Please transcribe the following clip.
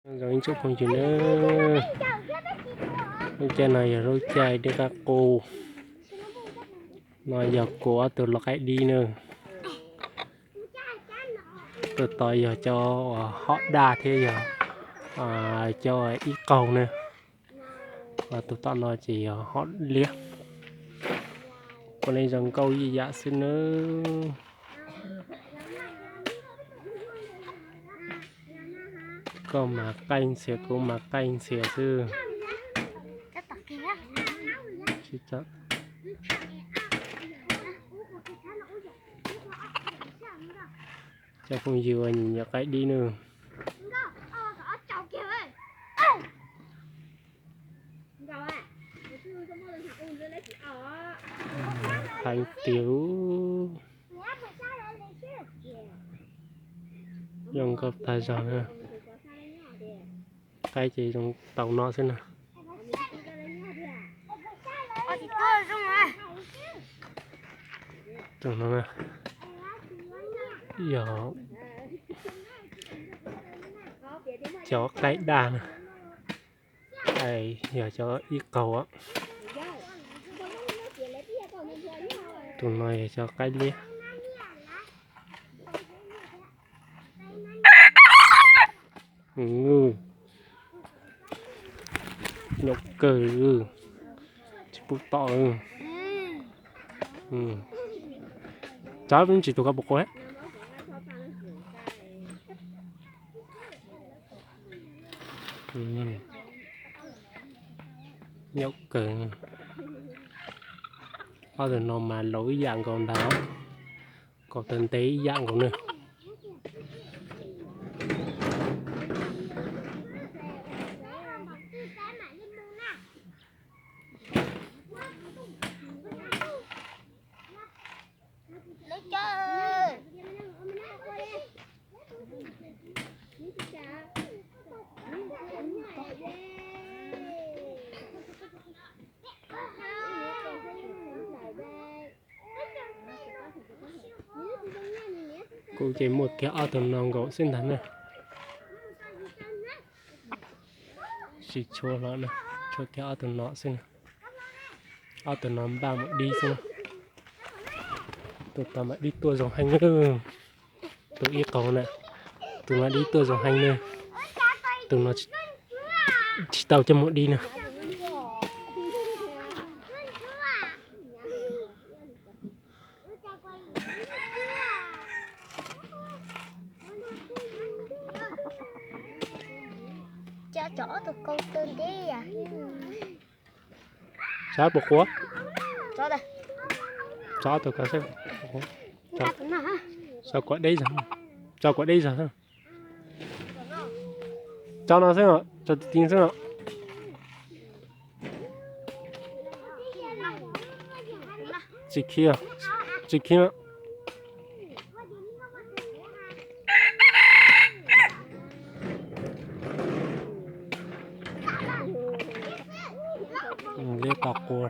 Nyob zoo ib tsoom phooj ywg nawb, lub caij no yog lub caij dej qab qus, no yog kuv ob tug lau qaib dib nawb. Tus tod yog cov uas hom daj thiab yog cov ib qaug nawb. Tus tom no ces yog hom liab. Ua li zoo nkauj ib yam xwb nawb. Koj mas qaij ntxhias, kuv mas qaij ntxhias xwb. Cov phooj ywg uas nyiam nyiam qaib dib nawb. Heev tiag, zoo nkauj tag zog na. Qaib ces zoo tau no xwb na. Tus no yog cov qaib daj na, yog cov ib qaug. Tus no yog cov qaib liab. Nyuaj kawg, tsis pub tom. Tsab tsis tus koj puas quav. Nyuaj kawg. Ob tug no mas laus ib yam nkaus ntag, kaus taw ntev ib yam nkaus nawb. Kuv ces muaj kiag ob tug no nkaus xwb ntag na. Tsis tshuav hlo, tshuav kiag ob tug no xwb. Ob tug no npaj mus dib xwb. Tus tod mas dib tuaj zoo heev. Tus ib qaug na, tus no dib tuaj zoo heev na. Tus no tsis tau coj mus dib na. Cas cov ob tug kaus taw ntev yam. Tsab puas quav? Tsab tus kaus, tsab kuam deb zog, tsab kuam deb zog xwb. Tsab no xwb, tsab tus ti xwb no. Tsis khiav, tsis khiav. Liab tau qua.